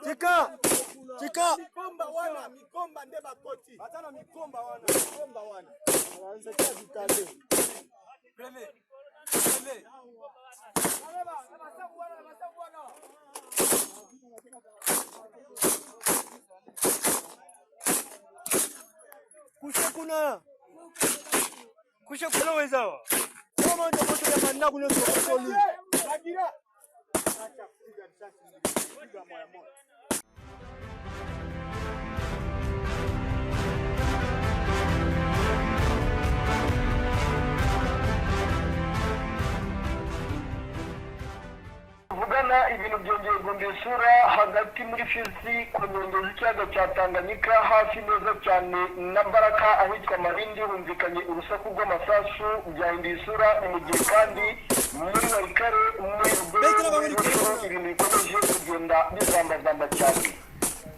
Tika. Tika. Mikomba wana, mikomba nde bakoti. Baza na mikomba wana. Mikomba wana. Nzete ya bitabe. Kushe kuna. Kushe kuna wenzao. Kama ndio moto ya mandaku ndio sokoni. Bagira. Acha kupiga risasi. Piga moya moya. Tuvugana ibintu byongeye guhindura isura hagati muri Fizi, ku nkengero z'ikiyaga cya Tanganyika, hafi neza cyane na Baraka ahitwa Marindi, humvikanye urusaku rw'amasasu, byahinduye isura. Ni mu gihe kandi muri Walikale, muri Rubero, muri Rutshuru, ibintu bikomeje kugenda bizambazamba cyane.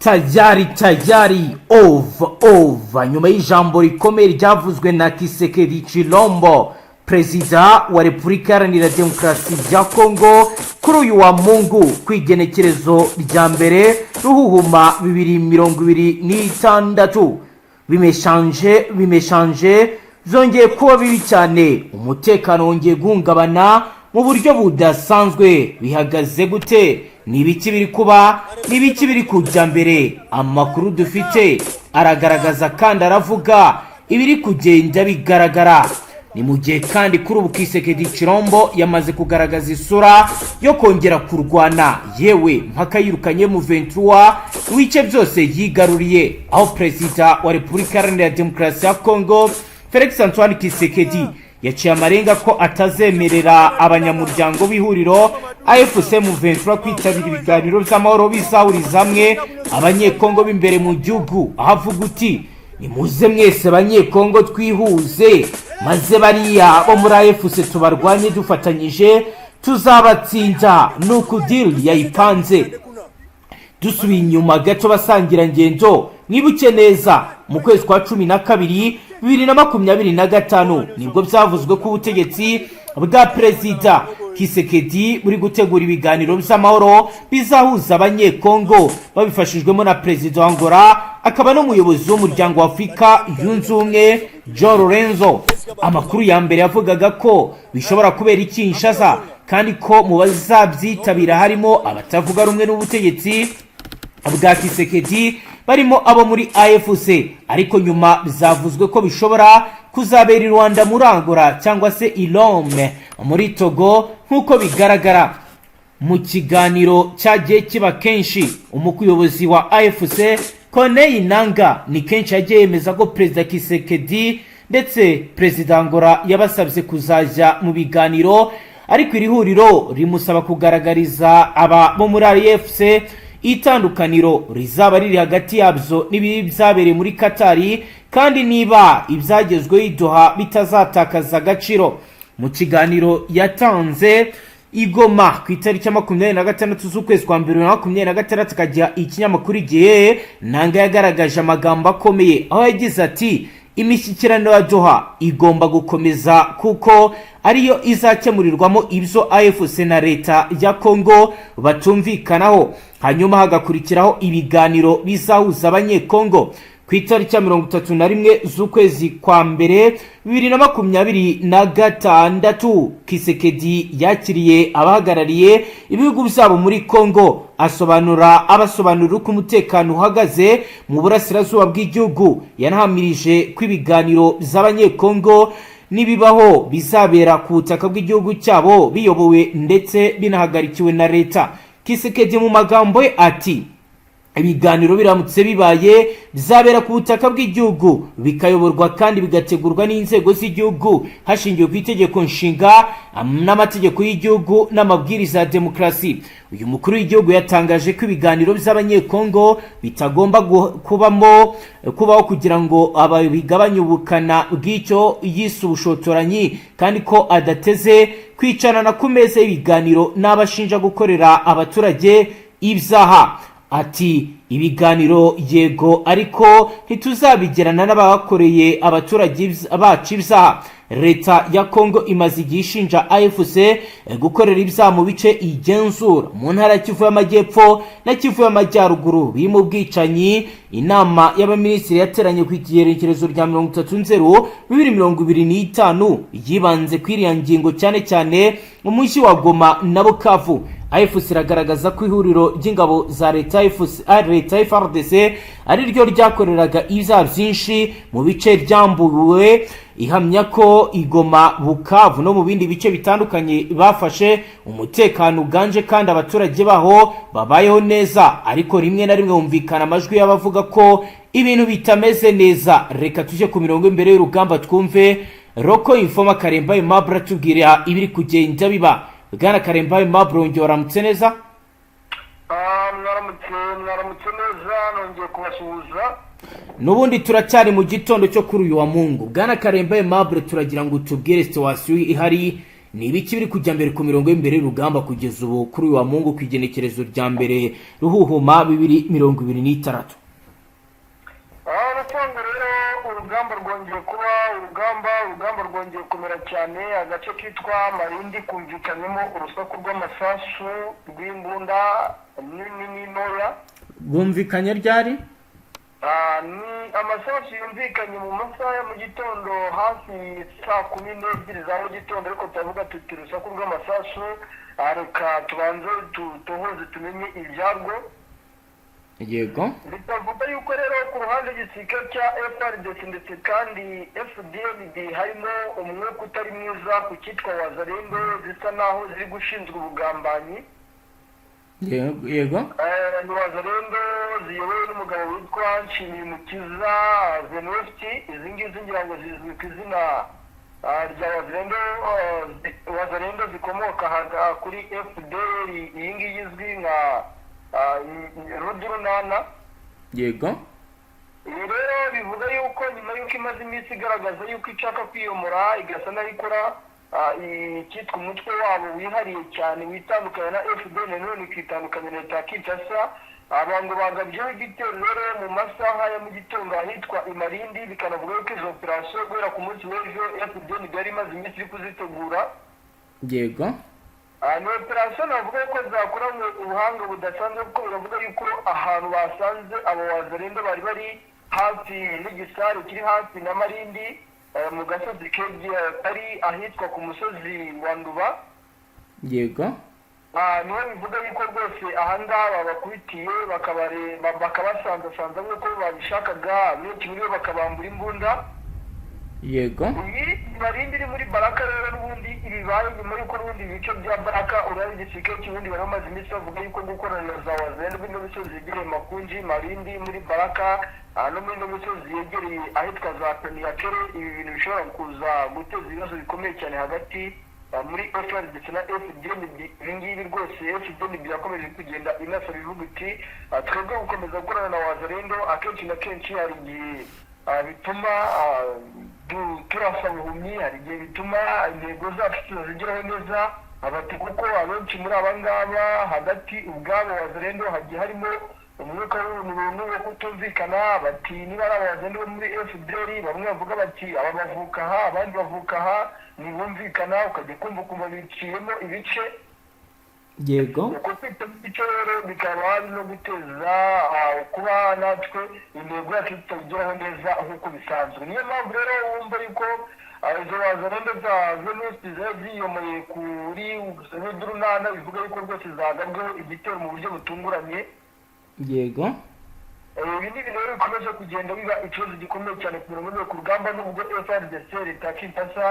Tayari tayari, ova ova, nyuma y'ijambo rikomeye ryavuzwe na Tshisekedi Tshilombo, Perezida wa Repubulika Iharanira Demokarasi ya Kongo, kuri uyu wa Mungu ku igenekerezo rya 1 Ruhuhuma 2026, bimeshanje bimeshanje, byongeye kuba bibi cyane. Umutekano wongeye guhungabana mu buryo budasanzwe. Bihagaze gute? Ni ibiki biri kuba? Ni ibiki biri kujya mbere? Amakuru dufite aragaragaza kandi aravuga ibiri kugenda bigaragara. Ni mu gihe kandi kuri ubu Tshisekedi Tshilombo yamaze kugaragaza isura yo kongera kurwana, yewe mpaka yirukanye M23 mu bice byose yigaruriye, aho Perezida wa Repubulika Iharanira Demokarasi ya Kongo Felix Antoine Tshisekedi yaciye amarenga ko atazemerera abanyamuryango b'ihuriro AFC M23 kwitabira ibiganiro by'amahoro bizahuriza hamwe Abanyekongo b'imbere mu gihugu, aho avuga uti: "Nimuze mwese Abanyekongo twihuze, maze bariya bo muri AFC tubarwanye dufatanyije, tuzabatsinda." Nuko deal yayipanze. Dusubiye inyuma gato, basangirangendo, mwibuke neza mu kwezi kwa 12 2025 nibwo byavuzwe ko ubutegetsi bwa Perezida Tshisekedi buri gutegura ibiganiro by'amahoro bizahuza Abanyekongo, babifashijwemo na Perezida wa Angola akaba n'umuyobozi w'Umuryango wa Afurika Yunze Ubumwe, João Lourenço. Amakuru ya mbere yavugaga ko bishobora kubera i Kinshasa, kandi ko mu bazabyitabira harimo abatavuga rumwe n'ubutegetsi bwa Tshisekedi, barimo abo muri AFC. Ariko nyuma bizavuzwe ko bishobora kuzabera i Luanda muri Angola cyangwa se i Lome muri Togo. Nk'uko bigaragara mu kiganiro cyagiye kiba kenshi, umuyobozi wa AFC Corneille Nanga ni kenshi yagiye yemeza ko Perezida Tshisekedi ndetse Perezida Angola yabasabye kuzajya mu biganiro, ariko iri huriro rimusaba kugaragariza aba bo muri AFC itandukaniro rizaba riri hagati yabyo n'ibibi byabereye muri Katari, kandi niba ibyagezweho i Doha bitazatakaza agaciro. Mu kiganiro yatanze i Goma ku itariki ya 26 z'ukwezi kwa mbere 2026, akajya ikinyamakuru Igihe, Nanga yagaragaje amagambo akomeye, aho yagize ati: "Imishyikirano ya Doha igomba gukomeza kuko ariyo izakemurirwamo ibyo AFC na leta ya Congo batumvikanaho, hanyuma hagakurikiraho ibiganiro bizahuza Abanyekongo." Ku itariki ya 31 z'ukwezi kwa mbere 2026, Tshisekedi yakiriye abahagarariye ibihugu byabo muri Congo, asobanura abasobanurira uko umutekano uhagaze mu burasirazuba bw'igihugu. Yanahamirije ko ibiganiro by'Abanyekongo nibibaho bizabera ku butaka bw'igihugu cyabo, biyobowe ndetse binahagarikiwe na leta. Tshisekedi mu magambo ye ati: "Ibiganiro biramutse bibaye bizabera ku butaka bw'igihugu, bikayoborwa kandi bigategurwa n'inzego z'igihugu hashingiwe ku Itegeko Nshinga n'amategeko y'igihugu n'amabwiriza ya demokarasi." Uyu mukuru w'igihugu yatangaje ko ibiganiro by'Abanyekongo bitagomba kubamo kubaho kugira ngo bigabanye ubukana bw'icyo yise ubushotoranyi, kandi ko adateze kwicarana ku meza y'ibiganiro n'abashinja gukorera abaturage ibyaha. Ati: "Ibiganiro yego, ariko ntituzabigirana n'abakoreye abaturage bacu ibyaha." Leta ya Kongo imaze igihe ishinja AFC gukorera ibyaha mu bice igenzura mu ntara ya Kivu y'Amajyepfo na Kivu y'Amajyaruguru, birimo ubwicanyi. Inama y'abaminisitiri yateranye ku igerekerezo rya 30 Nzero 2025 yibanze kuri iriya ngingo, cyane cyane umujyi wa Goma na Bukavu. AFC iragaragaza ko ihuriro ry'ingabo za leta AFC, leta FARDC ari ryo ryakoreraga ibyaha byinshi mu bice byambuwe. Ihamya ko i Goma, Bukavu no mu bindi bice bitandukanye bafashe umutekano uganje kandi abaturage baho babayeho neza, ariko rimwe na rimwe humvikana amajwi y'abavuga ko ibintu bitameze neza. Reka tujye ku mirongo imbere y'urugamba, twumve local informer Karemba Aimable atubwira ibiri kugenda biba. Bwana Karemba Aimable, wongeye waramutse neza? Mwaramutse, mwaramutse neza, nongeye kubasuhuza. N'ubundi turacyari mu gitondo cyo kuri uyu wa Mungu. Bwana Karemba Aimable, turagira ngo tubwire situation ihari. Ni ibiki biri kujya mbere ku mirongo y'imbere y'urugamba kugeza ubu kuri uyu wa Mungu, ku igenekerezo rya 1 Ruhuhuma 2026? Urasanga rero urugamba rwongeye kuba urugamba, urugamba rwongeye kumera cyane. Agace kitwa Marindi kumvikanyemo urusaku rw'amasasu, rw'imbunda nini n'intoya. Bwumvikanye ryari? Ni amasasu yumvikanye mu masaha ya mu gitondo, hafi saa 12 za mu gitondo, ariko turavuga tuti urusaku rw'amasasu, reka tubanze tuhuze tumenye ibyarwo. Bitavuga yuko rero ku ruhande igisirikare cya FARDC ndetse kandi FDNB harimo umwuka utari mwiza ku cyitwa Wazalendo, zisa naho ziri gushinzwe ubugambanyi. yego yego Ni Wazalendo ziyobowe n'umugabo witwa Nshimiyumukiza Venusti. Izi ngizi ngira ngo zizwi ku izina rya Wazalendo, Wazalendo zikomoka kuri FDR, iyi ngiyi izwi nka Rudurunana. Ibi rero bivuga yuko nyuma y'uko imaze iminsi igaragaza yuko ishaka kwiyomora, igasa n'aho ikora icyitwa umutwe wabo wihariye cyane witandukanya na FDN, none ikitandukanya na leta ya Kinshasa, abantu bagabyeho igitero rero mu masaha ya mu gitondo ahitwa Imarindi. Bikanavuga yuko izo operasiyo guhera ku munsi w'ejo FDN yari imaze iminsi iri kuzitegura. Ni operasiyo navuga ko zakoranywe ubuhanga budasanzwe, kuko biravuga yuko ahantu basanze abo Wazalendo bari bari hafi n'igisare kiri hafi na Marindi, mu gasozi kari ahitwa ku musozi wa Nduba. Niho bivuga yuko rwose ahangaha babakubitiye, bakabasanzasanza nk'uko babishakaga, benshi muri bo bakabambura imbunda. Iyi Marindi iri muri Baraka rero n'ubundi ibibaye nyuma y'uko n'ubundi ibice bya Baraka uraba igisirikare cy'ubundi bari bamaze iminsi bavuga yuko gukorana na za Wazalendo bino misozi yegereye Makunji, Marindi muri Baraka, no muri ino misozi yegereye ahitwa za Peniyakere, ibi bintu bishobora kuza guteza ibibazo bikomeye cyane hagati muri FR ndetse na FDNB. Ibi ngibi rwose FDNB yakomeje kugenda inasaba ivuga iti twebwe gukomeza gukorana na Wazalendo akenshi na kenshi hari igihe bituma turasa buhumyi, hari igihe bituma intego zacu tutazigeraho neza. Abati kuko abenshi muri aba ngaba hagati ubwabo Wazalendo hagiye harimo umwuka w'ubuntu wo kutumvikana. Bati niba ari Abawazalendo bo muri FDR, bamwe bavuga bati aba bavuka aha, abandi bavuka aha, ntibumvikana, ukajya kumva ukumva biciyemo ibice. Uko kwita ibice rero bikaba no guteza kuba natwe intego yacu tutayigeraho neza nk'uko bisanzwe. Niyo mpamvu rero wumva yuko izo Wazalendo za Venusti ziba ziyomoye kuri Rudurunana, bivuga yuko rwose zagabweho igitero mu buryo butunguranye. Ibi ni ibintu rero bikomeje kugenda biba ikibazo gikomeye cyane ku mirongo ku rugamba, nubwo FARDC, leta ya Kinshasa,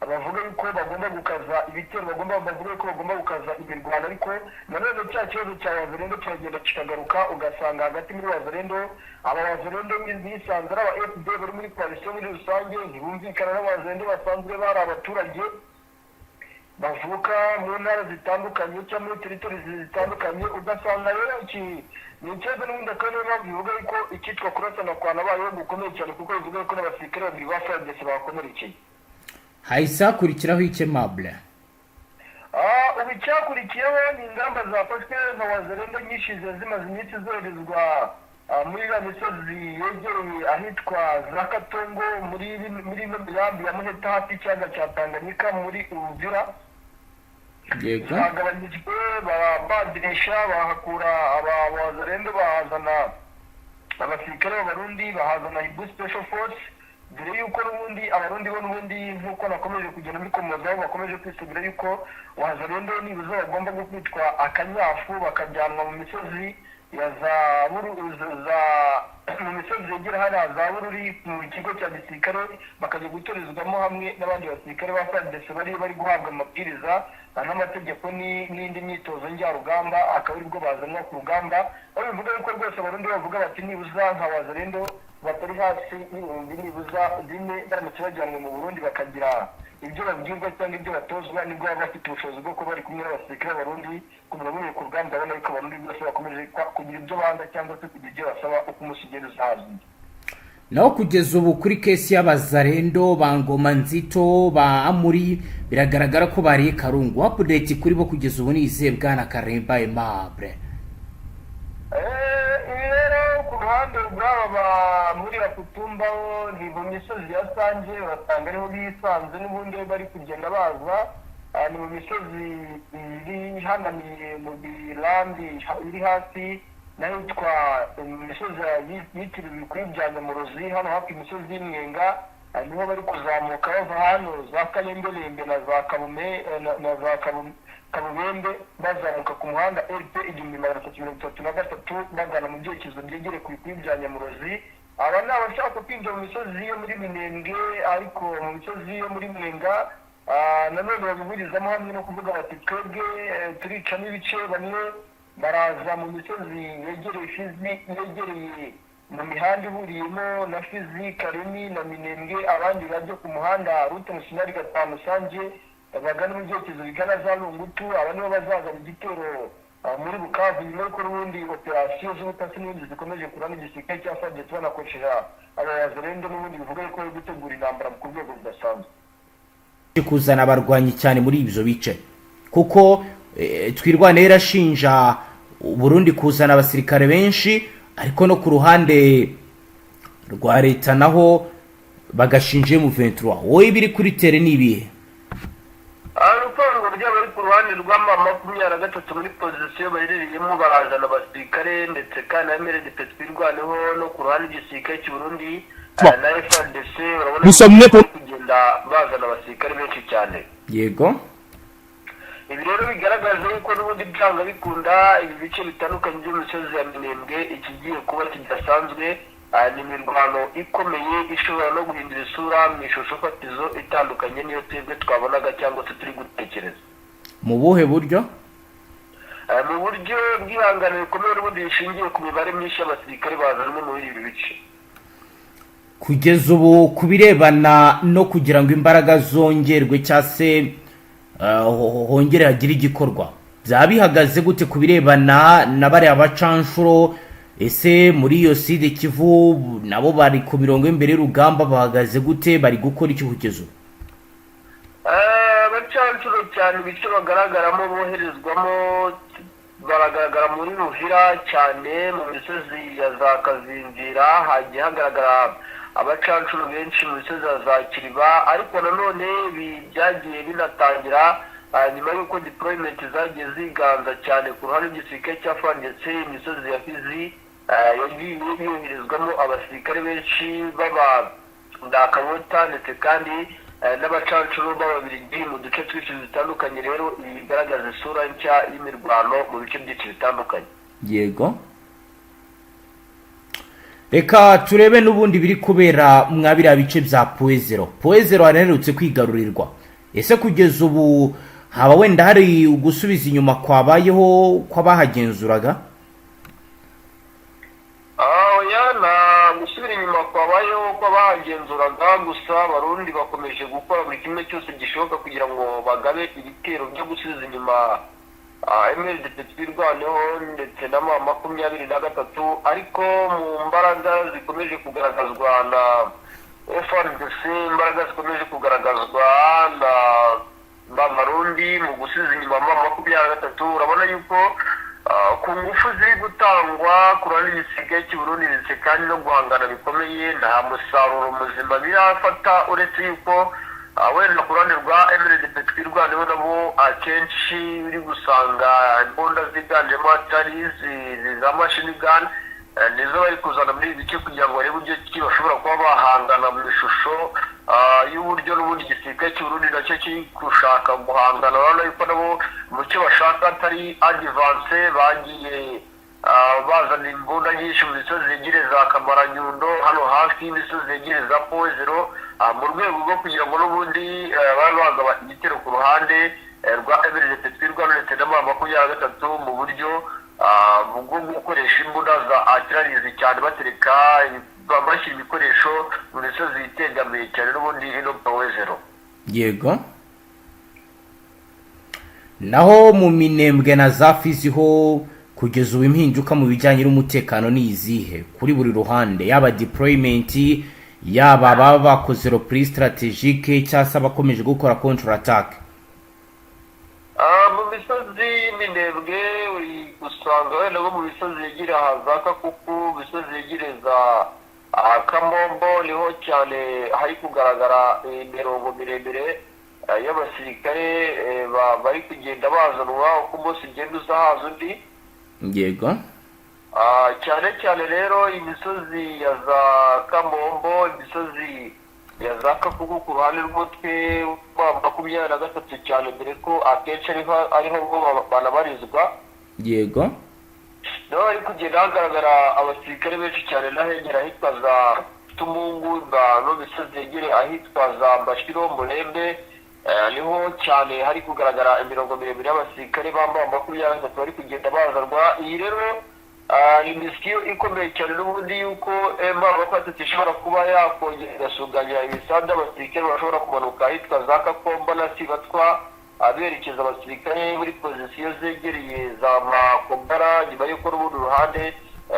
bavuga yuko bagomba gukaza ibitero, bavuga yuko bagomba gukaza imirwano, ariko nanone cya kibazo cya Wazalendo kiragenda kikagaruka, ugasanga hagati muri Wazalendo, aba Wazalendo bisanze ari aba FD bari muri coalition muri rusange ntibumvikana n'Abawazalendo basanzwe bari abaturage bavuka mu ntara zitandukanye cyangwa muri territory zitandukanye. Ugasanga rero iki ni ikibazo n'ubundi, akaba niyo mpamvu bivuga yuko icyitwa kurasana kwa nabayeho gukomeye cyane, kuko bivuga yuko n'abasirikare babiri ba FARDC bakomerekeye. Hahise hakurikiraho iki, Aimable? Ubu icyakurikiyeho ni ingamba zafashwe nka Wazalendo nyinshi ziba zimaze iminsi zoherezwa. Muri iriya misozi yegereye ahitwa za Katongo, muri ino mirambi ya Muheta, hafi y'ikiyaga cya Tanganyika muri Uvira. Bagabanyijwe, barabadirisha, bahakura abazarendo, bahazana abasirikare b'Abarundi, bahazana Hiboux Special Force, dore yuko n'ubundi Abarundi bo n'ubundi, nk'uko nakomeje kugenda mbikomozaho, bakomeje kwisubira yuko Wazarendo nibuze bagomba gukubitwa akanyafu, bakajyanwa mu misozi ya za Buru, za mu misozi yegera hariya za Bururi, mu kigo cya gisirikare, bakajya gutorezwamo hamwe n'abandi basirikare ba FARDC bari guhabwa amabwiriza n'amategeko n'indi myitozo njyarugamba, akaba aribwo bazanwa ku rugamba. Aho bivuga yuko rwose Abarundi bavuga bati nibuza nka Wazarendo batari hasi y'ibihumbi nibuza 4 baramutse bajyanwe mu Burundi, bakagira ibyo babwirwa cyangwa ibyo batozwa, nibwo baba bafite ubushobozi bwo kuba bari kumwe n'abasirikare b'Abarundi kumenya buriye ku rugamba. Urabona yuko Abarundi bose bakomeje kugira ibyo banga cyangwa se kugira ibyo basaba uko umunsi ugenda uzaza. Naho kugeza ubu kuri case y'Abazarendo ba Ngoma Nzito, ba Amuri, biragaragara ko bariye karungu. Update kuri bo kugeza ubu ni izihe, bwana Karemba Aimable? Ibi rero ku ruhande rw'aba ba muri Rakutumbaho, ni mu misozi ya Sange, urasanga ariho bisanze n'ubundi bari kugenda baza. Ni mu misozi iri hanamiye mu birambi iri hasi n'ahitwa mu misozi yitiriwe ibikwiye bya Nyamurozi, hano hafi imisozi y'Imwenga. Niho bari kuzamuka bava hano za Karemberembe na za Kabume na za Kabubembe, bazamuka ku muhanda RP 1333, bagana mu byerekezo byegereye ku bikwiye bya Nyamurozi. Aba ni abashaka kwinjira mu misozi yo muri Minembwe, ariko mu misozi yo muri Mwenga nanone babihurizamo hamwe no kuvuga bati twebwe turicamo ibice. Bamwe baraza mu misozi yegereye Fizi, yegereye mu mihanda ihuriyemo na Fizi, Karemi na Minembwe, abandi bajya ku muhanda route nationale 5 Sange, bagana mu byerekezo bigana za Lungutu. Aba nibo bazazana igitero muri Bukavu, nyuma y'uko n'ubundi operasiyo z'ubutasi n'ubundi zikomeje kurana igisirikare cya FARDC banakoresheje Abazarendo, n'ubundi bivuga yuko bari gutegura intambara ku rwego rudasanzwe. Kuzana abarwanyi cyane muri ibyo bice, kuko Twirwaneho irashinja Burundi kuzana abasirikare benshi, ariko no ku ruhande rwa leta naho bagashinja M23. Wowe ibiri kuri terrain ni ibihe? Urupango ryabo bari ku ruhande rw'ama 23 muri position baherereyemo, barazana abasirikare, ndetse kandi na MRDP Twirwaneho, no ku ruhande rw'igisirikare cy'u Burundi na FARDC, urabona Nous sommes nés ko bari kugenda bazana abasirikare benshi cyane. Ibi rero bigaragaza yuko n'ubundi byanga bikunda ibi bice bitandukanye by'imisozi ya Minembwe ikigiye kuba kidasanzwe ni imirwano ikomeye ishobora no guhindura isura mu ishusho fatizo itandukanye n'iyo twebwe twabonaga cyangwa se turi gutekereza. Mu buhe buryo? Mu buryo bw'ihangano rikomeye n'ubundi rishingiye ku mibare myinshi y'abasirikare bazanwe muri ibi bice. Kugeza ubu, ku birebana no kugira ngo imbaraga zongerwe cyangwa se hongere hagire igikorwa, byaba bihagaze gute ku birebana na bariya bacanshuro? Ese muri iyo Sud Kivu nabo bari ku mirongo y'imbere y'urugamba, bahagaze gute, bari gukora iki kugeza ubu? Abacanshuro cyane ibice bagaragaramo boherezwamo, baragaragara muri Ruvira cyane, mu misozi ya za Kazinzira hagiye hagaragara abacanshuro benshi, mu misozi ya za Kiriba. Ariko nanone ibi byagiye binatangira nyuma y'uko deployment zagiye ziganza cyane ku ruhande rw'igisirikare cya FARDC. Imisozi ya Fizi yagiye yoherezwamo abasirikare benshi baba ndakabota, ndetse kandi n'abacanshuro b'Ababiligi mu duce twinshi dutandukanye. Rero ibi bigaragaza isura nshya y'imirwano mu bice byinshi bitandukanye. Yego, reka turebe n'ubundi biri kubera mwa biriya bice bya Point Zéro. Point Zéro haraherutse kwigarurirwa. Ese kugeza ubu haba wenda hari ugusubiza inyuma kwabayeho kw'abahagenzuraga? Oya, nta gusubira inyuma kwabayeho kw'abahagenzuraga. Gusa Abarundi bakomeje gukora buri kimwe cyose gishoboka kugira ngo bagabe ibitero byo gusubiza inyuma MRDP Twirwaneho ndetse na M23, ariko mu mbaraga zikomeje kugaragazwa na FARDC, imbaraga zikomeje kugaragazwa na Barundi mu gusubiza inyuma M23, urabona yuko Ku ngufu ziri gutangwa ku ruhande rw'igisirikare cy'u Burundi ndetse kandi no guhangana bikomeye, nta musaruro muzima birafata, uretse yuko wenda ku ruhande rwa MRDP Twirwaneho nabo akenshi uri gusanga imbunda ziganjemo atari izi za machine gun, nizo bari kuzana muri ibi bice kugira ngo barebe uburyo ki bashobora kuba bahangana mu ishusho y'uburyo n'ubundi igisirikare cy'u Burundi nacyo kiri gushaka guhangana. Urabona yuko nabo mu cyo bashaka atari advance, bagiye bazana imbunda nyinshi mu misozi yegereye za Kamaranyundo, hano hafi y'imisozi yegereye za Pozero, mu rwego rwo kugira ngo n'ubundi babe bagaba igitero ku ruhande rwa MRDP Twirwaneho ndetse na M23 mu buryo bwo gukoresha imbunda za artilleries cyane, batereka, bashyira ibikoresho mu misozi yitegamiye cyane n'ubundi ino Pawezero. Yego, naho mu Minembwe na za Fizi ho, kugeza ubu impinduka mu bijyanye n'umutekano ni izihe kuri buri ruhande, yaba deployment, yaba ababa bakoze repli stratégique cyangwa se abakomeje gukora contre attaque? Mu misozi y'Iminembwe uri gusanga wenda nko mu misozi yegereye aha za Kakuku, mu misozi yegereye za Kamombo, niho cyane hari kugaragara imirongo miremire y'abasirikare bari kugenda bazanwa uko umunsi ugenda uza haza undi. Cyane cyane rero imisozi ya za Kamombo, imisozi ya za Kakuku ku ruhande rw'umutwe wa 23 cyane, dore ko akenshi ariho ngo banabarizwa. Niho hari kugenda hagaragara abasirikare benshi cyane, n'ahegera ahitwa za Tumungu no misozi yegereye ahitwa za Mbashiro, Murembe, niho cyane hari kugaragara imirongo miremire y'abasirikare bambaye 23 bari kugenda bazanwa. Iyi rero ni mission ikomeye cyane n'ubundi yuko M23 ishobora kuba yakongera igasuganya ibisanda, abasirikare bashobora kumanuka ahitwa za Kakomba na Sibatwa, aberekeza abasirikare muri position zegereye za Makombara, nyuma y'uko n'ubundi ruhande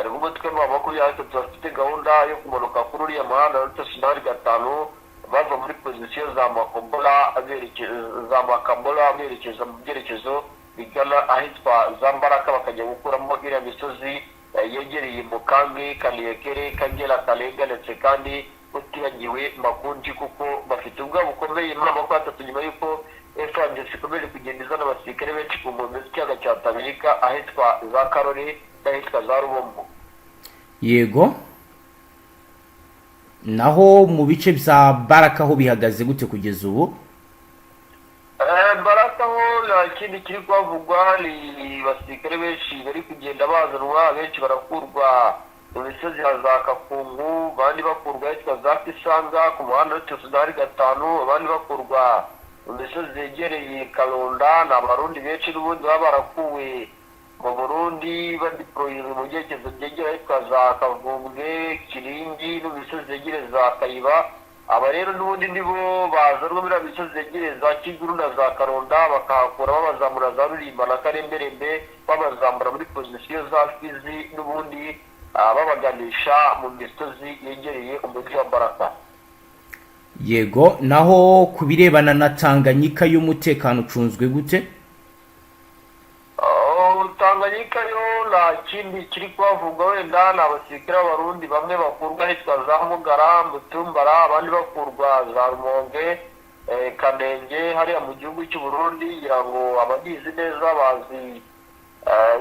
rw'umutwe wa 23 bafite gahunda yo kumanuka kuri uriya muhanda wa Sudani 5, bava muri position za Makombora berekeza za Makambora, berekeza mu byerekezo bigana ahitwa za Mbaraka, bakajya gukuramo iriya misozi yegereye Mukange, Kaniyekere, Kagera, Karenga ndetse kandi utibagiwe Makunji, kuko bafite ubwoba bukomeye muri 23 nyuma y'uko FARDC ikomeje kugenda izana abasirikare benshi ku nkombe z'ikiyaga cya Tanganyika, ahitwa za Karori n'ahitwa za Rubombo. Yego, naho mu bice bya Baraka ho bihagaze gute kugeza ubu? Baraka ho nta kindi kiri kuhavugwa, ni abasirikare benshi bari kugenda bazanwa, abenshi barakurwa mu misozi ya za Kakungu, abandi bakurwa ahitwa za Kisanga ku muhanda wa Sudani 5, abandi bakurwa mu misozi yegereye Karonda. Ni Abarundi benshi n'ubundi baba barakuwe mu Burundi, badeployinze mu byerekezo byegereye ahitwa za Kavumbwe, Kiringi no mu misozi yegereye za Kayiba. Aba rero n'ubundi nibo bazanwa muri misozi yegereye za Kiguru na za Karonda, bakahakura babazamura za Rurimba na Karemberembe, babazamura muri position za Fizi n'ubundi babaganisha mu misozi yegereye umujyi wa Baraka. Yego, naho ku birebana na Tanganyika y'umutekano ucunzwe gute? Oh, Tanganyika yo nta kindi kiri kuhavugwa, wenda ni abasirikare b'Abarundi bamwe bakurwa ahitwa za Mugara, Mutumbara, abandi bakurwa za Rumonge, Kanenge hariya mu gihugu cy'u Burundi. Ngira ngo abagizi neza bazi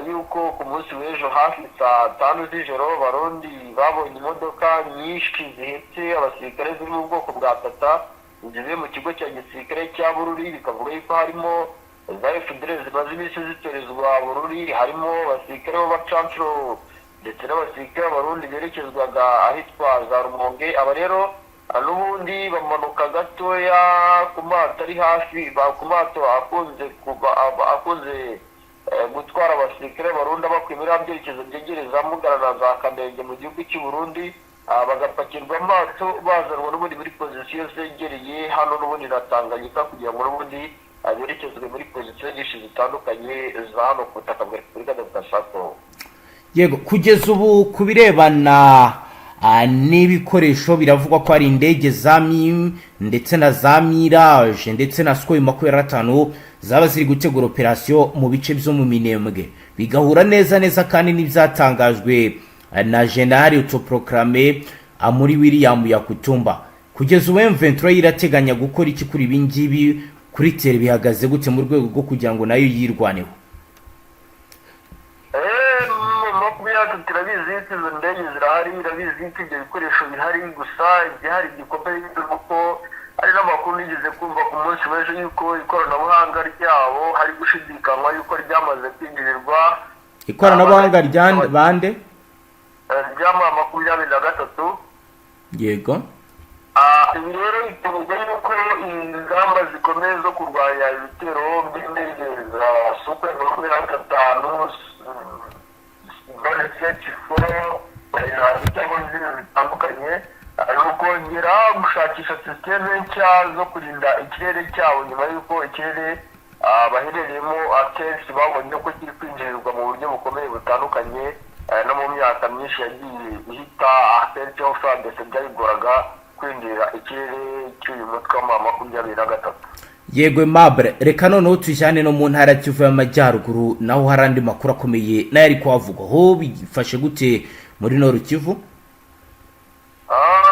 yuko ku munsi w'ejo hafi saa 5 z'ijoro Abarundi babonye imodoka nyinshi zihetse abasirikare ziri mu bwoko bwa Tata zivuye mu kigo cya gisirikare cya Bururi, bikavuga yuko harimo za FDLR zimaze iminsi zitorezwa Bururi, harimo abasirikare b'abacancuro ndetse n'abasirikare b'Abarundi berekezwaga ahitwa za Rumonge. Aba rero n'ubundi bamanuka gatoya ku mato ari hafi, ku mato akunze kuba akunze gutwara abasirikare Barundi bakuye muri byerekezo byegereza Mugara na za Kamenge mu gihugu cy'u Burundi, bagapakirwa amato bazanwa n'ubundi muri position zegereye hano n'ubundi na Tanganyika, kugira ngo n'ubundi berekezwe muri position nyinshi zitandukanye za hano ku butaka bwa Repubulika Demokarasi ya Kongo. Yego, kugeza ubu ku birebana n'ibikoresho, biravugwa ko hari indege za Mi ndetse na za Mirage ndetse na Sukhoi 25 zaba ziri gutegura operation mu bice byo mu Minembwe. Bigahura neza neza kandi n'ibyatangajwe na Général autoproclamé Amuri William Yakutumba. Kugeza ubu M23 irateganya gukora iki kuri ibi ngibi? Kuri terrain bihagaze gute mu rwego rwo kugira ngo nayo yirwaneho? 23 irabizi yuko izo ndege zirahari, irabizi yuko ibyo bikoresho bihari. Gusa igihari gikomeye ni uko hari n'amakuru nigeze kumva ku munsi w'ejo yuko ikoranabuhanga ryabo hari gushidikanywa yuko ryamaze kwinjirirwa. Ikoranabuhanga rya bande? Rya 23. Ibi rero biterwa yuko ingamba zikomeye zo kurwanya ibitero by'indege za Sukhoi 25, four, cyangwa izindi zitandukanye, ni ukongera gushakisha système nshya zo kurinda ikirere cyabo, nyuma y'uko ikirere baherereyemo akenshi babonye ko kiri kwinjirirwa mu buryo bukomeye butandukanye. No mu myaka myinshi yagiye ihita, akenshi aho FARDC byayigoraga kwinjirira ikirere cy'uyu mutwe wa 23. Yego Aimable, reka noneho tujyane no mu ntara Kivu y'Amajyaruguru, naho hari andi makuru akomeye nayo ari kuhavugwa. Ho bifashe gute muri Nord Kivu?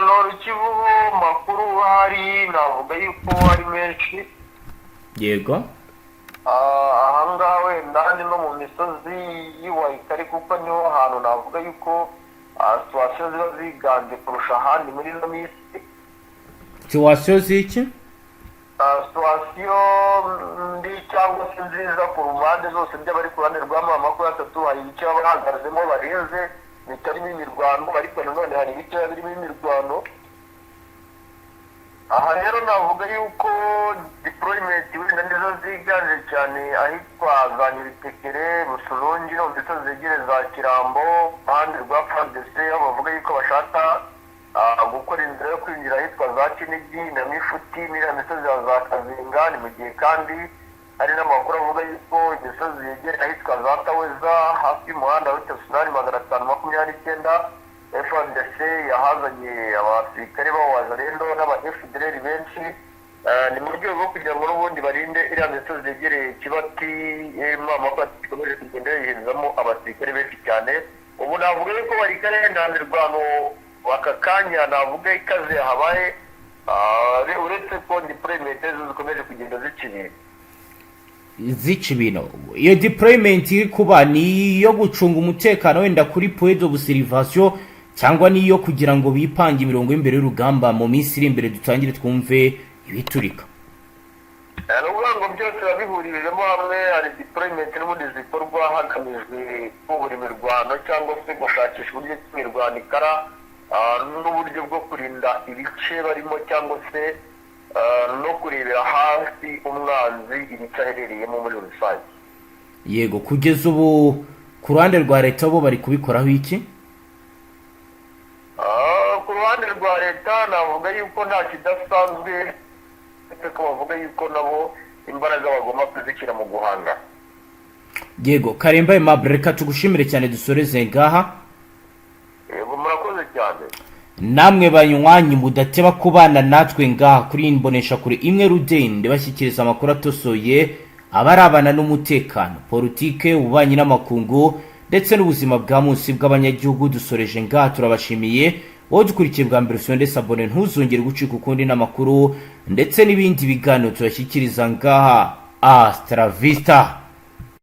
Nord Kivu makuru hari navuga yuko ari menshi. Ahangaha wenda ni no mu misozi y'iwayikari, kuko niho hantu navuga yuko situation ziba ziganje kurusha ahandi muri ino minsi. Situation z'iki? Situation mbi cyangwa se nziza ku mpande zose by'abari ku ruhande rwa 23. Hari ibice baba bahagazemo barenze bitarimo imirwano, ariko nanone hari ibice biba birimo imirwano. Aha rero navuga yuko deployment wenda nizo ziganje cyane ahitwa za Nyabitekere, Busurungi, no ndetse zegereye za Kirambo, ruhande rwa FARDC, aho bavuga yuko bashaka gukora inzira yo kwinjira ahitwa za Kinigi na Mifuti n'iriya misozi ya za Kazinga. Ni mu gihe kandi hari n'amakuru avuga yuko imisozi yegereye ahitwa za Taweza, hafi y'umuhanda wa nationale 529, FARDC yahazanye abasirikare b'abawazalendo n'aba FDLR benshi. Ni mu rwego rwo kugira ngo n'ubundi barinde iriya misozi yegereye Kibati. Mama ikomeje kugenda yoherezamo abasirikare benshi cyane. Ubu navuga yuko bari kare nta mirwano aka kanya navuga ikaze habaye, uretse ko deployment zo zikomeje kugenda zica ibintu. Zica ibintu. Iyo deployment iri kuba ni iyo gucunga umutekano wenda kuri point d'observation, cyangwa ni iyo kugira ngo bipange imirongo y'imbere y'urugamba, mu minsi iri imbere dutangire twumve ibiturika? Ni ukuvuga ngo byose biba bihurijemo hamwe. Hari deployment n'ubundi zikorwa hagamijwe kubura imirwano cyangwa se gushakisha uburyo ki imirwano ikara, n'uburyo bwo kurinda ibice barimo, cyangwa se no kurebera hafi umwanzi ibice aherereyemo muri rusange. Yego, kugeza ubu ku ruhande rwa leta bo bari kubikoraho iki? Ku ruhande rwa leta navuga yuko nta kidasanzwe, uretse ko bavuga yuko nabo imbaraga bagomba kuzishyira mu guhanga. Yego, Karemba Aimable, reka tugushimire cyane, dusoreze ngaha. Yego, murakoze cyane. Namwe banywanyi mudateba kubana natwe ngaha kuri iyi mboneshakure imwe rudende bashyikiriza amakuru atosoye abarabana n'umutekano, politike, ububanyi n'amakungu ndetse n'ubuzima bwa munsi bw'abanyagihugu, dusoreje ngaha, turabashimiye. Wowe dukurikiye bwa mbere, usonde s'abonner, ntuzongere gucika ukundi n'amakuru ndetse n'ibindi biganiro tubashyikiriza ngaha. Hasta la vista.